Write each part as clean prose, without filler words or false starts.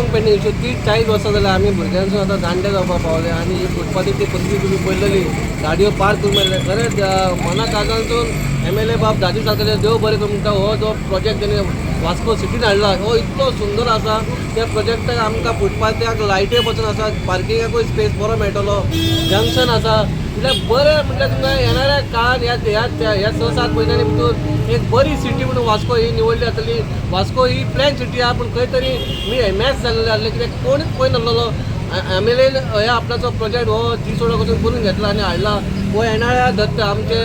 Long pending issue. 30-40 वर्सां जाल्यार आमी भुरग्यांसून आतां जाणटे जावपाक पावले आनी ही फुटपाथी ती परिस्थिती तुमी पळयलेली, गाडयो पार्क करून मेळ्ळे. खरेंच मना काळजांतून एमएलए बाब दाजी सारकेले देव बरें करूं म्हणटा. हो जो प्रोजेक्ट तेणी वास्को सिटीन हाडला हो इतलो सुंदर आसा. त्या प्रोजेक्टाक आमकां फुटपाथाक लायट्यो पसून आसा, पार्किंगाकूय स्पेस बरो मेळटलो, जंक्शन आसा. म्हटल्यार बरें, म्हटल्यार तुमकां येणाऱ्या काळान ह्या ह्या ह्या 6-7 म्हयन्यांनी भितर एक बरी सिटी म्हणून वास्को ही निवडली जातली. वास्को ही प्लॅन सिटी आहा, पूण खंय तरी मी मॅस जाल्लें आसलें, कित्याक कोणूच पळय नासलेलो. एमएलएन हे आपणाचो प्रोजेक्ट हो दिसवडो कसून करून घेतला आनी हाडला. हो येणाऱ्या दत्त आमचे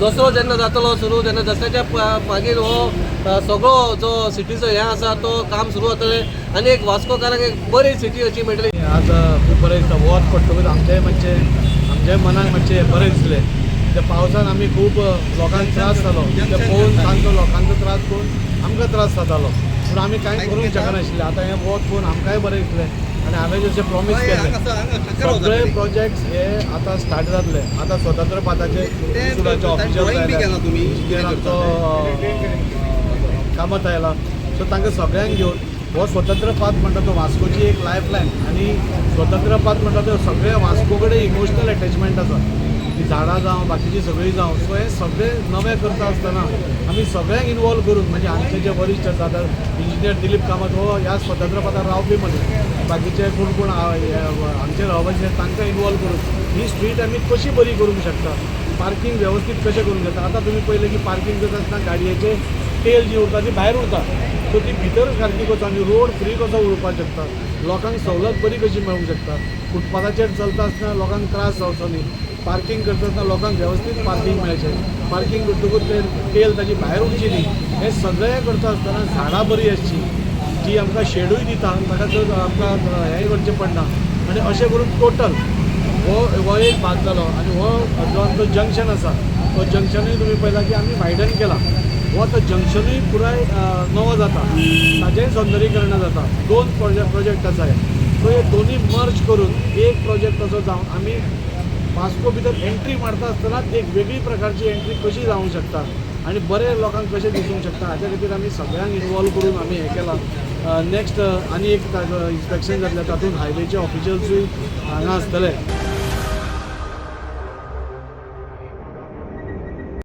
दसरो जेन्ना जातलो सुरू, तेन्ना दसऱ्याच्या मागीर हो सगळो जो सिटीचो हें आसा तो काम सुरू जातलें आनी एक वास्कोकारांक एक बरी सिटी अशी मेळटली. आज खूब बरें दिसता. वत पडटकूच आमचेंय मातशें, आमच्याय मनाक मातशें बरें दिसलें. त्या पावसान आमी खूब लोकांक त्रास जालो ते पळोवन, तांचो लोकांचो त्रास पळोवन आमकां त्रास जातालो, पूण आमी कांय करूंक शकनाशिल्ले. आतां हें वत पळोवन आमकांय बरें दिसलें आनी हांवें जशें प्रॉमीस केल्लें, सगळे प्रोजेक्ट्स हे आतां स्टार्ट जातले. आतां स्वतंत्र पाथाचे स्कुलाचे ऑफिशियल इंजिनियर आमचो कामत आयला, सो तांकां सगळ्यांक घेवन हो स्वतंत्र पाथ म्हणटा तो वास्कोची एक लायफ लायन आनी स्वतंत्र पाथ म्हणटा तो सगळे वास्को कडेन इमोशनल एटॅचमेंट आसा. ती झाडां जावं, बाकीची सगळीं जावं, सो हे सगळे नवे करता आसतना आमी सगळ्यांक इनवॉल्व करून, म्हणजे आमचे जे वरिश्ठ आसा, आतां इंजिनियर दिलीप कामत हो ह्या स्वतंत्र पाथार रावपी मनीस, बाकीचे कोण कोण आमचे रहिवासी आसा, तांकां इनवॉल्व करून ही स्ट्रीट आमी कशी बरी करूंक शकता, पार्किंग वेवस्थीत कशें करूंक शकता. आतां तुमी पळयलें की पार्किंग करता आसतना गाडयेचे टेल जी उरता ती भायर उरता, सो ती भितर सारकी कसो आनी रोड फ्री कसो उरपाक शकता, लोकांक सवलत बरी कशी मेळूंक शकता, फुटपाथाचेर चलता आसतना लोकांक त्रास जावचो न्ही, पार्किंग करता आसतना लोकांक वेवस्थीत पार्किंग मेळचें, पार्किंग करतकूच ते टेल ताजी भायर उरची न्ही, हें सगळें करता आसतना झाडां बरी आसची जी आमकां शेडूय दिता, ताका चड आमकां हेंय करचें पडना. आनी अशें करून टोटल हो हो एक भाग जालो. आनी हो जो आमचो जंक्शन आसा, तो जंक्शनूय तुमी पळयला की आमी वायडन केला. हो आतां जंक्शनूय पुराय नवो जाता, ताजेंय सौंदर्यीकरण जाता. दोन प्रोजेक्ट आसा हे. सो हे दोनूय मर्ज करून एक प्रोजेक्ट असो जावन आमी वास्को भितर एंट्री मारता आसतनाच एक वेगळी प्रकारची एंट्री कशी जावंक शकता आनी बरें लोकांक कशें दिसूंक शकता, हाच्या खातीर आमी सगळ्यांक इनवॉल्व करून आमी हें केलां. नेक्स्ट आनी एक इन्स्पेक्शन जातलें, तातूंत हायवेचे ऑफिशियल्सूय हांगा आसतले.